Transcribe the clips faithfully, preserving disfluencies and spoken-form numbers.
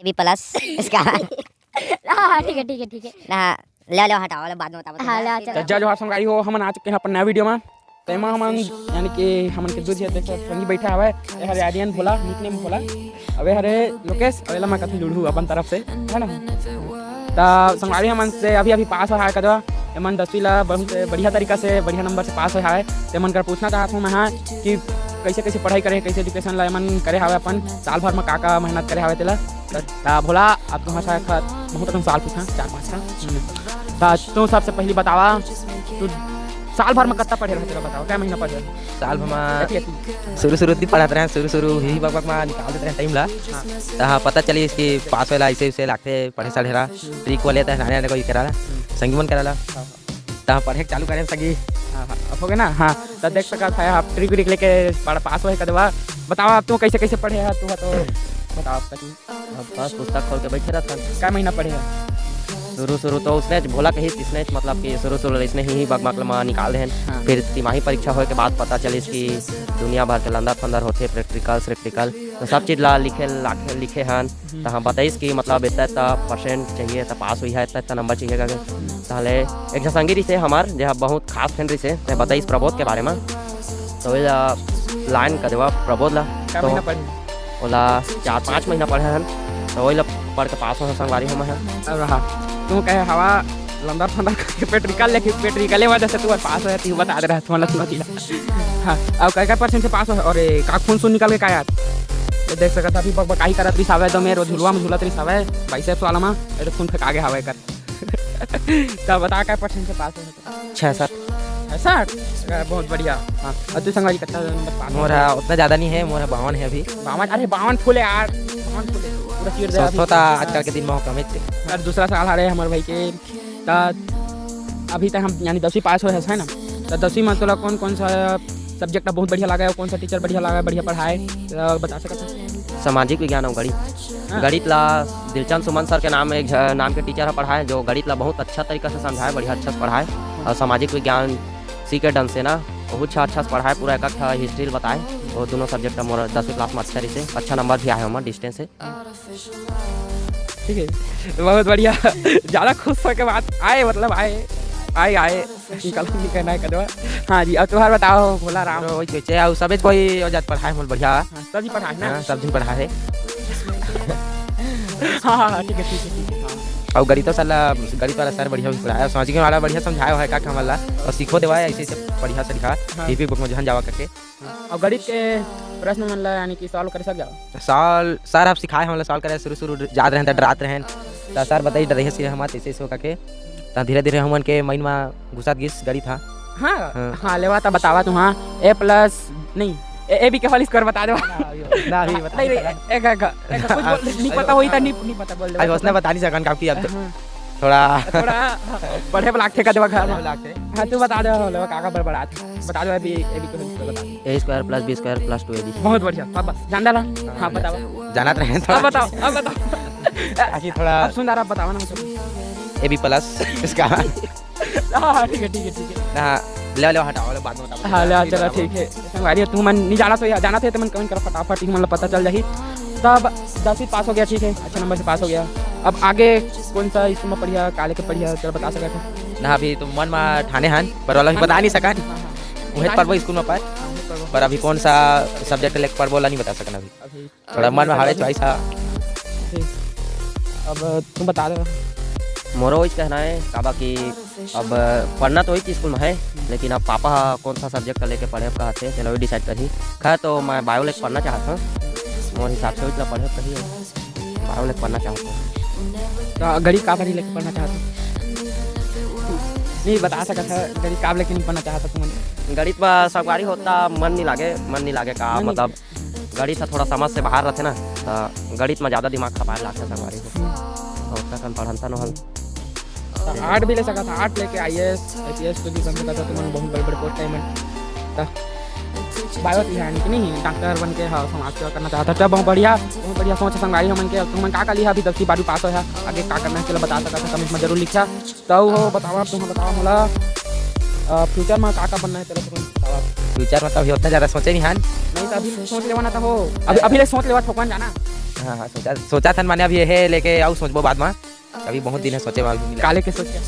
बी plus इसका। हाँ, ठीक है, ठीक है, ठीक है। ना, ले लो, हटाओ, ले, बाद में बताओ। हाँ, ले, चलो। तो जय जोहार संगवारी हो, हमन आ चुके हैं अपन नया वीडियो में। तो एमा हमन, यानी कि हमन के दू झन देख संगी बैठा हवय, ए हरे आर्यन भोला, निकनेम भोला, अउ ए हरे लोकेश, अउ एला मैं कथन जुड़हू अपन तरफ से, है ना? त संगवारी हमन से अभी, अभी पास होय हवय कदवा, एमन दसवीं ला बहुत बढ़िया तरीका से, बढ़िया नंबर से पास होय हवय। त एमन कर पूछना चाहत हूँ मैं, हाँ, कि कैसे, कैसे पढ़ाई करे, कैसे एजुकेशन ला एमन करे हवय अपन, साल भर में का, का मेहनत करे हवय तेला। त भोला, अब तुमन से बहुत अकन सवाल पूछना, चार पाँच ठन। त तू सबसे पहली बतावा, तू साल भर में कत्ता पढ़े रहे, तेला बतावा, कै महीना पढ़े रहे? साल भर में एती, एती। शुरू, शुरू ती पढ़त रहे, शुरू, शुरू ही बक, बक मा निकाल देत रहे टाइम ला। हाँ। त हाँ, पता चलिस कि पास होय ला ऐसे, ऐसे लागथे, पढ़े साढ़े ला, ट्रिक वाले त नाने, नाने कोई करा ला, संगी मन करा ला। हाँ, हाँ। त हाँ, पढ़े के चालू करे संगी। हाँ, हाँ, अब हो गया ना? हाँ, त देख सकत है आप ट्रिक, ट्रिक लेके पढ़, पास होय कदवा। बतावा, अब तू कैसे, कैसे पढ़े है, तू तो बतावा अब तक। अब बस पुस्तक खोल के बैठे रहथन। कै महीना पढ़े हस? शुरू, शुरू तो उसने भोला कहिस, इसने मतलब कि शुरू, शुरू इसने ही बकबक मा निकाल देहन। हाँ। फिर तिमाही परीक्षा होय के बाद पता चलिस कि दुनिया भर के लंदर फंदर होथे, प्रैक्टिकल, प्रैक्टिकल, तो सब चीज ला लिखे, लाखे, लिखे हन। हम्म। तो हम बताइस कि मतलब इतना, इतना परसेंट चाहिए, तो पास हुई है, इतना, इतना नंबर चाहिए करके। ताहले एक झन संगी रिसे हमार, जे ह बहुत खास फ्रेंड रिसे, ते बताइस प्रबोध के बारे में। तो ओला लाइन कर देवा प्रबोध ला। कै तो महीना पढ़े? ओला चार पाँच महीना पढ़े हन, तो ओला पढ़ के पास हो संगवारी हो मैं। अब रहा, तू कहे हवा लंदर फंदर करके पेट निकाल, लेकिन पेट निकाले वजह से तू पास हो जाती, बता दे रहा तुम्हारा सुनती ला। हाँ, अब कै, कै परसेंट से पास हो? अरे, का खून सुन निकल के का यार? ये देख सकत अभी बकबकाही करत रिस हवय, दो मेरो झुलवा में झूलत रिस हवय, बाइसेप्स वाला में, ये तो खून फेंका गे हवय कर। तब बता, कै परसेंट से पास हो? छः साठ। छः साठ? अरे, बहुत बढ़िया। हाँ, और तू संगवारी कत्ता नंबर पास हो? मोर हा उतना ज़्यादा नहीं है, मोर हा बावन है अभी। बावन? अरे, बावन फुल है यार, बावन फुल है। पूरा चीर दे अभी। सोचो ता आजकल के दिन में हो कमे थे। यार, दूसरा साल आ रहे हमारे भाई के, त अभी तक हम यानी दसवीं पास होए हस, है ना? त दसवीं में तोला कौन कौन सा सब्जेक्ट बहुत बढ़िया लगा है, कौन सा टीचर बढ़िया लगा है, बढ़िया पढ़ाए, त बता सकत हस? सामाजिक विज्ञान अउ गणित। हाँ। गणित ला दिलचंद सुमन सर के नाम, एक झ-, नाम के टीचर ह पढ़ाए, जो गणित ला बहुत अच्छा तरीका से समझाए, बढ़िया अच्छा से पढ़ाए। अउ सामाजिक विज्ञान सी के डंसेना, बहुत अच्छा, अच्छा से पढ़ाए, पूरा एक एक ठा हिस्ट्री बताए। वो दोनों सब्जेक्ट मोर दसवीं क्लास में अच्छा रिसे, अच्छा नंबर भी आए हमर डिस्टेंस से। ठीक है, बहुत बढ़िया। ज़्यादा खुश होके बात आए, मतलब आए, आए, आए। कलम नहीं करना है कदवा। हाँ जी, अब तुहार बताओ, भोला राम। वही सोचे, अउ सबे कोई वजह पढ़ाए मोर बढ़िया। हाँ, सब ही पढ़ाए ना? हाँ, सब दिन पढ़ाए। हाँ, हाँ, हाँ, ठीक है, ठीक है, ठीक है, हाँ। अउ गणित सर ला, गणित वाला सर बढ़िया भी पढ़ाए, सामाजिक वाला बढ़िया समझाए है का हमन ला, अउ सीखो देवाए ऐसे, ऐसे बढ़िया से लिखा, हाँ। पीपी बुक में जहन जावा करके। अउ गणित के प्रश्न मन ला यानी कि सॉल्व करे सक जाओ? सॉल्व, सर ह सिखाए हमन ला सॉल्व करे, शुरू, शुरू जात रहेन त डरात रहेन, त सर बताई डरे से हमर तैसे, तैसे करके, त धीरे, धीरे हमन के माइंड म घुसत गिस गणित ह। हाँ, हाँ। हाँ, लेवा त बतावा तू, हाँ, ए प्लस, नहीं, ए, ए बी के होल स्क्वायर बता देवा। ना, अभी बता नहीं, नहीं नहीं, सकन। एक, एक, एक, कुछ बोल, नहीं पता होई त नहीं, नहीं पता बोल देवा। अभी उसने बता नहीं सकन काफी अब तो। हाँ। थोड़ा थोड़ा पढ़े वाला लागथे का देवा घर पढ़े में। वाला लागथे। हाँ, तू बता दे, हो, लेवा, का, का बड़बड़ात। बता दो, अभी, अभी तो बता दो। A square plus B square plus two A B. बहुत बढ़िया, शाबाश। जान डाला? हाँ, हाँ, बताओ। जानत रहे अब थोड़ा। बताओ, अब बताओ। आखिर थोड़ा अब सुन, अब बताओ ना, मतलब। ए बी प्लस इसका। हाँ, हाँ, ठीक है, ठीक है, ठीक है। हाँ, ले, ले, हटाओ, ले, बाद में बताओ। हाँ, ले, चलो, ठीक है। संगवारी, तुमन नहीं जाना तो या जाना थे, तुमन कमेंट करो फटाफट, ही मतलब पता चल जाही। तब दसवीं पास हो गया, ठीक है, अच्छा नंबर से पास हो गया। अब आगे कौन सा स्कूल में पढ़िया, का लेके पढ़िया, चलो बता सकत हो। ना, अभी तो मन में ठाने हन, पर वाला भी बता नहीं सकन। हाँ, हाँ। उहे पढ़बो स्कूल में पर, हाँ, उहे पढ़बो। पर अभी कौन सा सब्जेक्ट लेके पढ़बो, ला नहीं बता सकन अभी। अभी थोड़ा मन में हावे चॉइस हा। अभी अब तुम बता दो। मोरो वही कहना है, काबा कि अब पढ़ना तो वही स्कूल में है, लेकिन अब पापा ह कौन सा सब्जेक्ट लेके पढ़े अब कहते हैं, चलो वही डिसाइड करही। खैर, तो मैं बायो लेके पढ़ना चाहता हूँ, मोर हिसाब से वही पढ़े कही, बायो लेके पढ़ना चाहता हूँ। तो गणित का पढ़ी लेके पढ़ना चाहते हो? नहीं बता सकत है, गणित का लेके नहीं पढ़ना चाहता तुमन? गणित में संगवारी होता मन नहीं लागे, मन नहीं लागे का, मन नहीं मतलब गणित ह थोड़ा समझ से बाहर रहथे ना, त गणित म जादा दिमाग खपाए लागथे संगवारी हो। हम्म। अउ ओतका कन पढ़न त नोहन। त आर्ट भी ले सकत ह, आर्ट लेके आईएएस, आईपीएस कुछ भी बन सकत ह, तुमन बहुत बड़े-बड़े पोस्ट आए मन। त बायो तिहान के नहीं, डॉक्टर बन के ह, समाज सेवा करना चाहत ह, त बहुत बढ़िया, बहुत बढ़िया सोच है संगवारी हमन के। तुमन का, का लिहा अभी दसवीं बारहवीं पास होय ह, आगे का करना है, चलो बता सकत ह, कमेंट में जरूर लिखा। तउ हो, बतावा, तुम बतावा मोला, अ, फ्यूचर में का, का बनना है तेरा, तुम बतावा। फ्यूचर में तो अभी उतना ज़्यादा सोचे नहीं हन। नहीं, तो अभी सोच लेवा ना तो हो। अभी, अभी ले सोच लेवा, ठोकवन जाना। हाँ, हाँ, सोचा, सोचा थन माने अभी ये लेके आऊ सोचबो बाद में। अभी बहुत दिन है सोचे में, अभी मिला। काले के सोचे।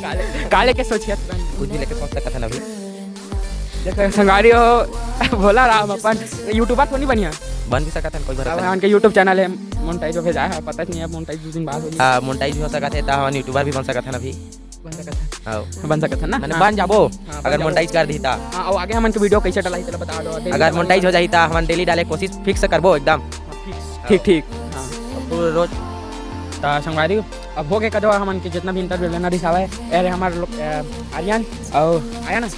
काले, काले के सोचे। कुछ भी लेके सोच सकत हन अभी। देखो संगवारी हो, भोला राम अपन YouTuber तो नहीं बनिया। बन भी सकत हन, कोई भरोसा अब नहीं। उनके YouTube channel है, monetize हो जाए, हाँ, पता नहीं है, monetize दो दिन बाद होही। हाँ, monetize भी हो सकत है, त हमन YouTuber भी बन सकत हन अभी। बन सकत है। हाँ। बन सकत है ना? माने हाँ। बन जाबो, हाँ, बन अगर जाबो। Monetize कर दी ता। हाँ, और आगे हमन के video कैसे डलाई, चलो बता दो। Daily अगर डालना monetize हो जाही ता, हमन daily डाले कोशिश fix करबो एकदम। हाँ, fix। ठीक, ठीक। हाँ। अब तो रोज। त संगवारी, अब हो गए कदवा हमन के जितना भी interview लेना रिसावा है। अरे हमारे लोग, अ, आर्यन और आया ना?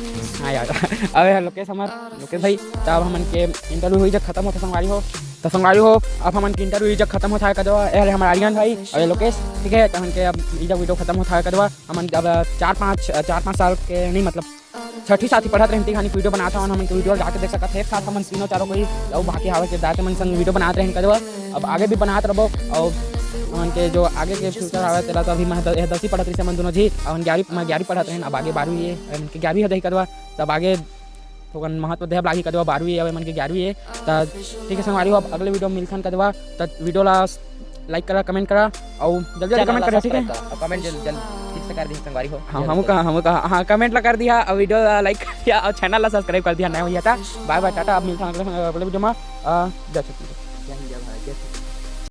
हाँ यार। अब यार लोकेश हमार, लोकेश भाई, त अब हमन के interview हुई जब खत्म होता संगवारी हो। त संगवारी हो, अब हमन के interview जब खत्म होता है कदवा, अरे हमारे आर्यन भाई और ये लोकेश, ठीक है, त हमन के अब ई जब video खत्म होता है कदवा, हमन अब चार पाँच, चार पाँच साल के नहीं, मतलब, छठी साथी पढ़त रहन, ठीक, हमन video बनात हवन, हमन के video जाके देख सकत है, एक साथ हमन तीनों चारों कोई, अउ बाकी हावत के दाते मन संग video बनात रहन कदवा, अब आगे भी बनात रहबो, अउ हमन के जो आगे के future हावत, तेला तो अभी मैं द-, ये दसवीं पढ़त रहिसे मन दोनों जी, अउ हम ग्यारहवीं, मैं ग्यारहवीं पढ़त रहन, अब आगे बारहवीं ये, हमन के ग्यारहवीं हो जाही कदवा, तब आगे थोकन महत्व देहब लागी कदवा बारहवीं, अब हमन के ग्यारहवीं है। त ठीक है संगवारी हो, अब अगले video में मिलथन कदवा, त video ला like करा, comment करा, अउ जल्दी जल्दी comment करा, ठीक है? Comment जल्दी, जल्दी ठीक से कर दी संगवारी हो। हाँ, हमू कहा, हमू कहा, हाँ, comment ला कर दिया, अउ video ला like कर दिया, अउ channel ला subscribe कर दिया, नया भैया था। Bye bye, टाटा, अब मिलथन अगले, अगले video में। अ, जय छत्तीसगढ़। जय हिंद, जय भारत, जय छत्तीसगढ़।